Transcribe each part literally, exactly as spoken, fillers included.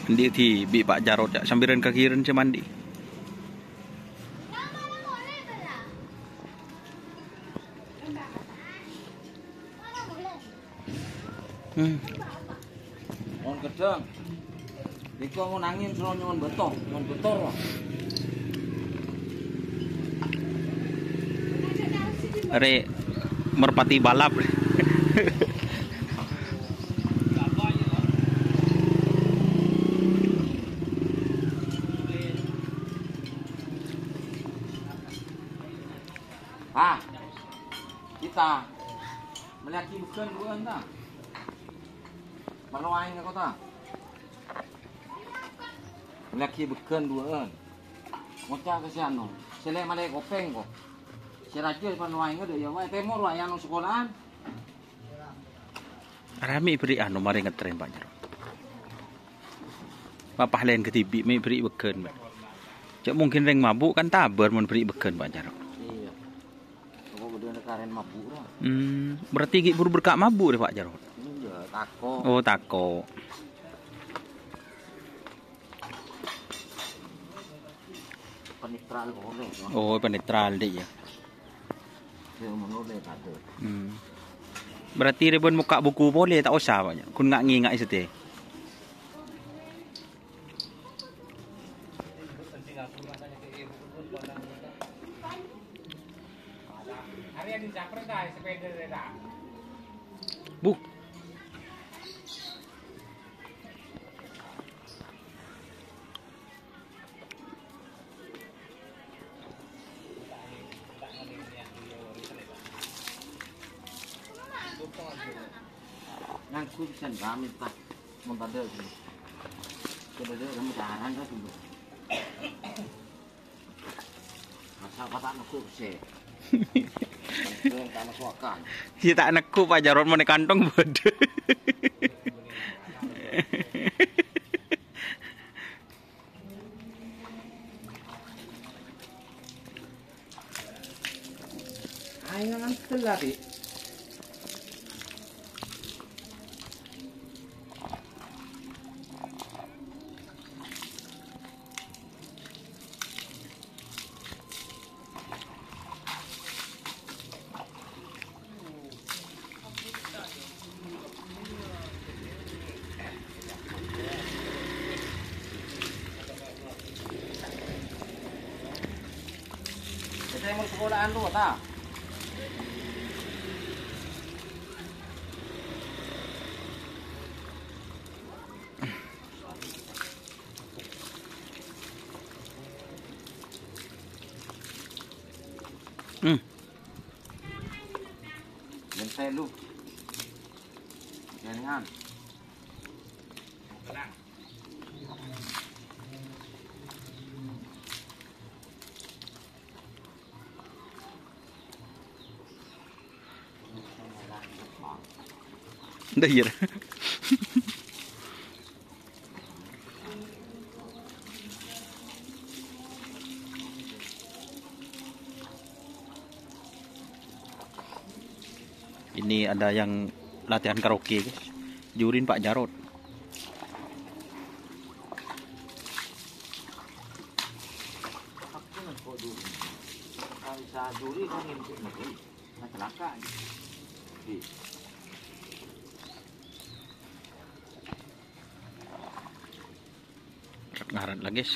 Andi' dhibi' Pa' Jarot, ya', sambiran kakiran sè mandi. Hmm. Mon gedhang. Iko mon angin soro nyuwun beto, nyuwun betor. Arè merpati balap. Ah, kita melihat bukân dua entah. Parlo aèng ka kottha. Lagi bhâghân duwâ'ân. Ngoca' ka sè ano, sè lè' malè kopèng, ko'. Sè rajâ pan waèngnga dâ' iyâ waè, tèmor waè ano sakola'an. Arè mè' bherri' ano marè ngetrèn, Pa' Jarot. Apa lèn kadhibi' mè' bherri' bhâghân, Pa'. Cè' mungkin rèng mabuk kan tabâr mon bherri' bhâghân, Pa' Jarot. Iyâ. Apa bâdâna karèn mabuk, ra? Hmm, berarti ghi' buru berka' mabuk rè, Pa' Jarot? Iyâ, tako'. Oh, tako'. Penetral polè, Bang. Oh, penetral, Dik, ya. Ya, ngono lè, kado. Hmm. Berarti rè bân mokka' buku polè, ta' osa, Pak, ya? Ghun nga'-ngènga'è satèya. Bu. Nganggur pisan kami, Pak. Mon tadâ', tadâ' kamu jarang kan dulu. Masa apa ta' neggu' sih? Belum tak masukkan. Sè ta' neggu', Pa' Jarot, mon è kanthong bâdâ. Ayo ngantel lah, Dik. Kita yang mau sekolahan dulu, ta? Hmm. Yang saya lu. Jaringan. Ndak, iya. Ini ada yang latihan karaoke, guys. Jurin Pak Jarot. Ngarat-ngarat la, guys.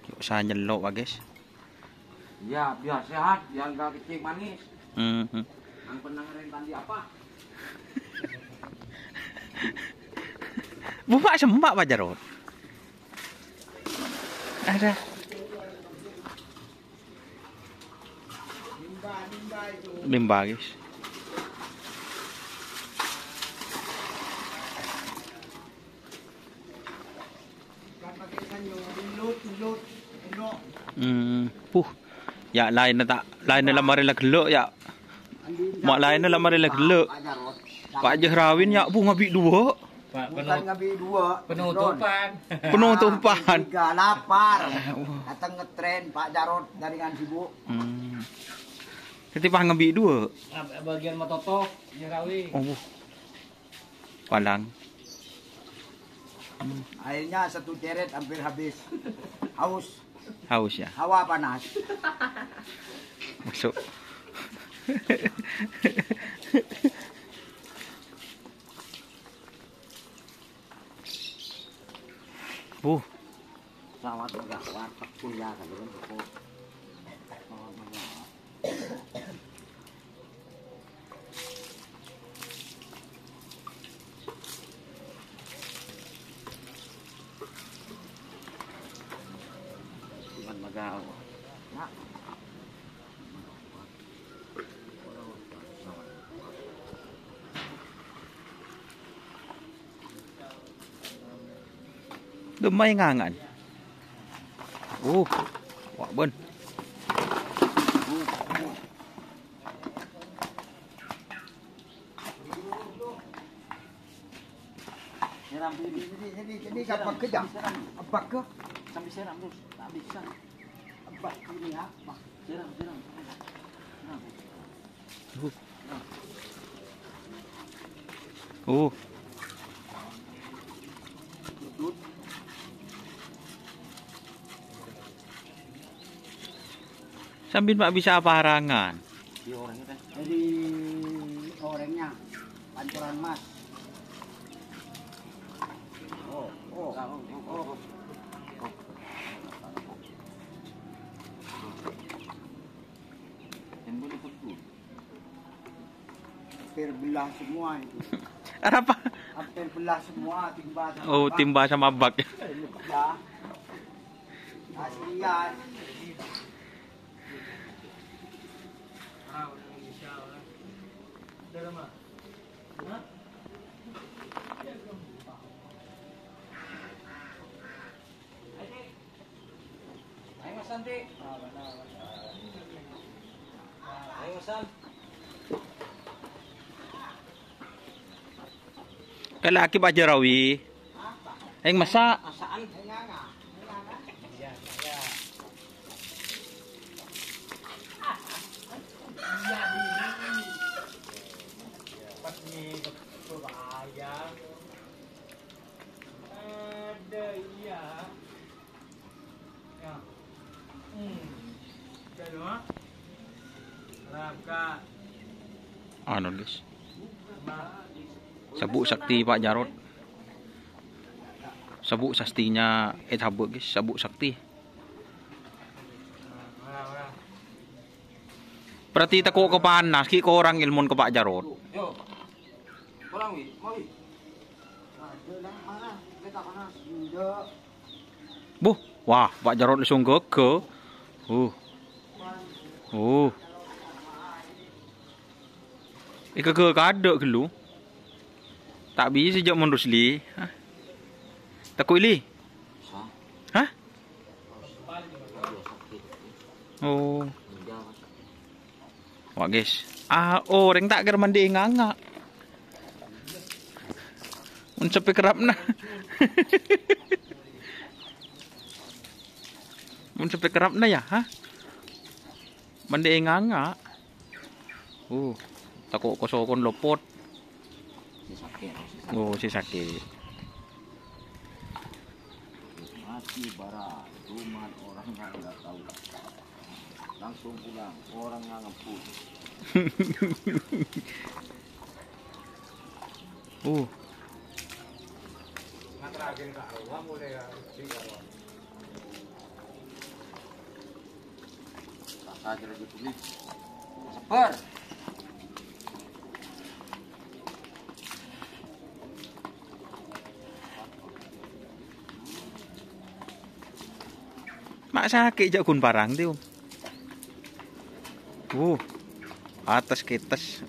Yuk, saya nyelok, Pak, guys. Iya, biar sehat, biar nggak kencing manis. Mhm. Yang pernah ngerain tadi apa? Buka sempak, Pak Jarot. Ada. Limba, guys. Hmm, puh. Ya, laènna ta', laènna la marè la ghellu', ya. Ma' laènna la marè la ghellu'. Pak Jahrawin, ya, puh, ngabi' duwâ'. Pak, bukan penut-, ngabi' duwâ'. Penutupan. Penutupan. Tiga lapar. Datang ngetren, Pak Jarot, jaringan sibuk. Hmm. Nanti pas ngambil dua. Ab-, bagian matoto, ya, Rawi. Oh, palang. Airnya satu ceret hampir habis. Haus. Haus, ya? Hawa panas. Masuk. Uh. Sawat enggak, warteg pun ya, kan, kan, kok. Bukan magawa. Nah. Dumma ènganga'an. Uh, wa' bân. Siram, siram. Ini, ini, ini, ini, ini, apa kerja? Apa ke? Sambil siram terus, tak bisa. Apa ini, apa? Siram, siram. Siram. Uh. Uh. Sambil ma' bisa aparangan. Jadi orangnya Pancoran Mas. Oh, oh, oh. Hampir belah semua itu. Arapa? Hampir belah semua, timba sama Oh, bak. Timba sama bak. Ya. Kasihan. Ayo, Mas Santi. Ayo, Mas San. Kala aki Pak Jarawi. Eng masa. Masaan. Pas nih, bahaya. Ada, iya. Anu, guys. Sabuk sakti Pak Jarot. Sabuk sastinya, eh, sabuk, guys, sabuk sakti. Berarti tako' ka panas, ki' korang ilmun ka Pak Jarot. Yo. Korang, wi, mau, wi. Buh, wah, Pak Jarot langsung gaga. Uh. Uh. Ikaga kadha' ghâllu. Ta' bisa jhâ' mon Rusli. Hah? Tako' Ili? Hah? Oh. Wah, guys. Ah, orèng ta' kèra mandhi nganga'. Mon sampe kerrapna. Mon sampe kerrapna ya, ha? Mandhi nganga'. Uh, tako' kosokon lopot. Oh, sè sakè'. Mati bara, cuman orangnya nggak tahu. Langsung pulang, orang nganggap pun. Uh. Sabar. Ma' sakè' jhâ' ghun parang, Tio. Uh, atas ketes.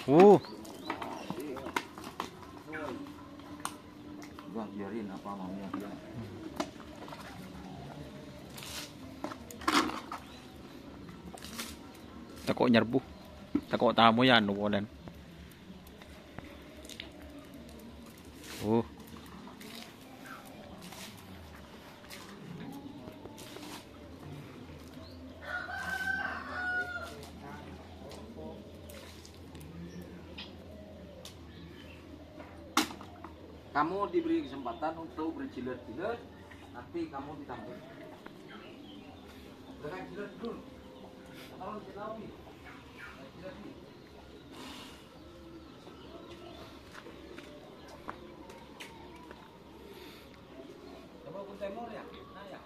Uh. Udah, biarin apa maunya dia. Tako' nyerbu. Tako' tamoy anu polè. Oh. Kamu diberi kesempatan untuk berjilat-jilat, nanti kamu ditambah. Dengan jilat dulu. Taruh di laut nih. Jilat nih. Coba ke timur ya. Nah ya.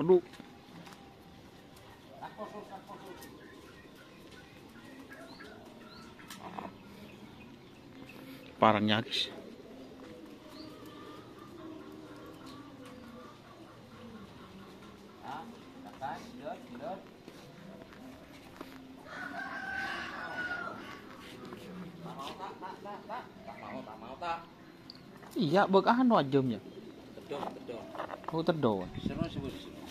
Aduh. Parang nyakis. Iyâ, bâk anu ajâm, yâ. Tedhung, tedhung. Oh, tedhung. Seno sebut seno.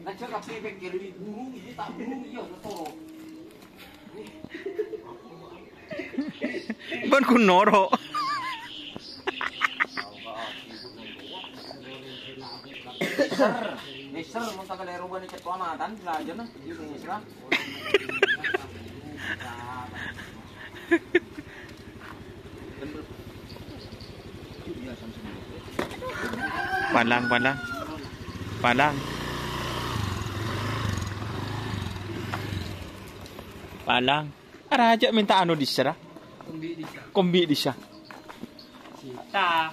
Nah, jhâ' kabbhi pèkkèr, ini buru, ini ta' buru, iyâ, ngatoro. Bân kun noro'. Mister, Mister, mon ta' kalèro bâ'na cè' kalamatan, bâlâjâna, iyâ, Mister. Palang, palang. Palang. Palang. Arajâ mènta anu dissa, ra? Kombi dissa. Kombi dissa. Cinta.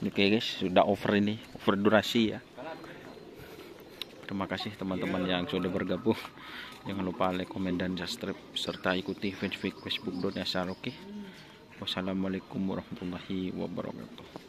Oke guys, sudah over ini, over durasi ya. Terima kasih teman-teman yang sudah bergabung. Jangan lupa like, komen, dan subscribe, serta ikuti fanspage Facebook Doni Asar, oke? Wassalamualaikum warahmatullahi wabarakatuh.